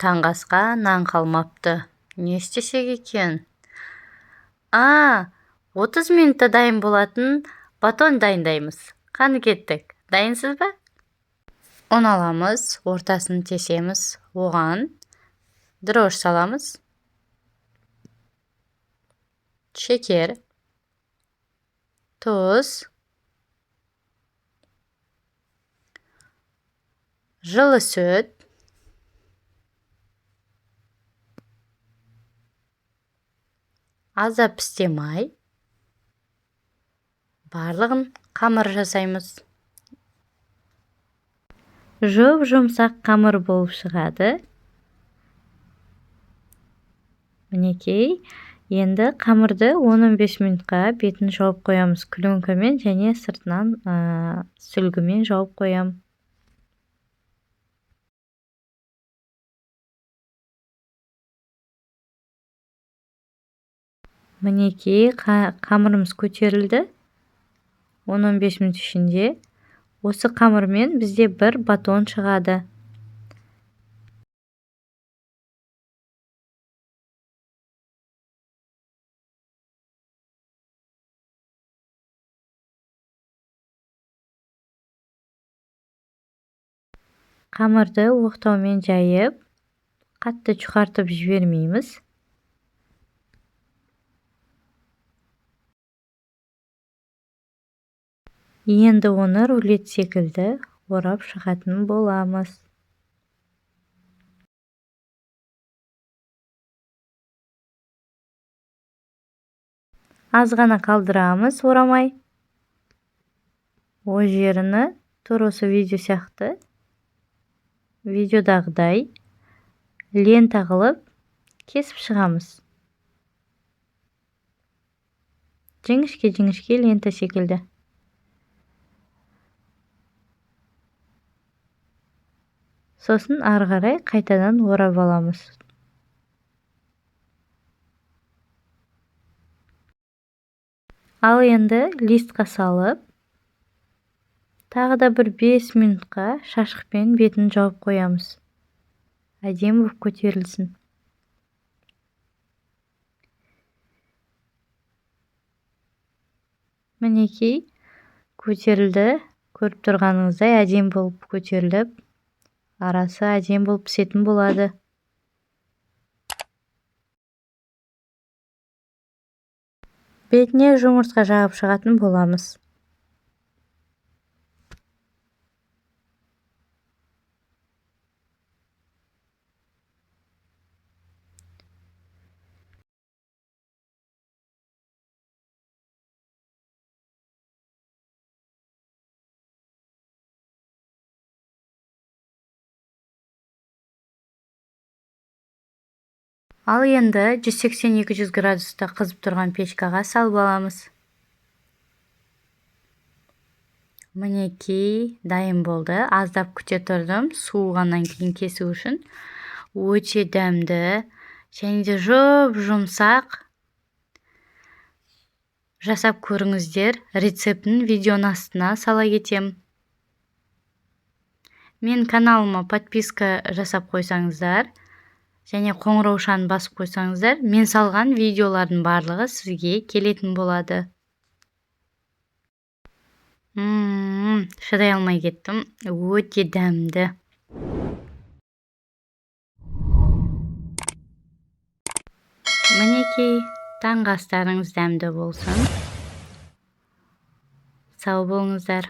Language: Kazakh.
Таңғы асқа нан қалмапты. Не істесек екен? А, 30 минутта дайын болатын батон дайындаймыз. Қаны, кеттік. Дайынсыз ба? Ұн аламыз, ортасын тесеміз, оған дрожжи саламыз, шекер, тұз, жылы сүт, аздап пісте май, барлығын қамыр жасаймыз. Жұп-жұмсақ қамыр болып шығады. Мінекей, енді қамырды 10-15 минутқа бетін жауып қоямыз пленкамен және сыртынан сүлгімен жауып қоям. Мінекей, қамырымыз көтерілді. 10-15 минут ішінде осы қамырмен бізде бір батон шығады. Қамырды оқтаумен жайып, қатты жұқартып жібермейміз. Енді оны рулет секілді орап шығатын боламыз. Аз ғана қалдырамыз орамай. О жеріні тура осы видео сияқты, видеодағыдай лента қылып кесіп шығамыз. Жіңішке-жіңішке лента секілді. Сосын ары қарай қайтадан орап аламыз. Ал енді листқа салып, тағы да бір 5 минутқа шашықпен бетін жауып қоямыз. Әдемі болып көтерілсін. Мінекей, көтерілді. Көріп тұрғаныңыздай әдемі болып көтеріліп, арасы әдемі болып пісетін болады. Бетіне жұмыртқа жағып шығатын боламыз. Ал енді 180-200 градуста қызып тұрған печкаға салып аламыз. Мінекей, дайын болды. Аздап күте тұрдым, суығаннан кейін кесу үшін. Өте дәмді және де жұп-жұмсақ. Жасап көріңіздер. Рецептін видеоның астына сала кетем. Мен каналыма подписка жасап қойсаңыздар және қоңыраушаны басып қойсаңыздар, мен салған видеолардың барлығы сізге келетін болады. Шыдай алмай кеттім. Өте дәмді. Мінекей, таңғы астарыңыз дәмді болсын. Сау болыңыздар.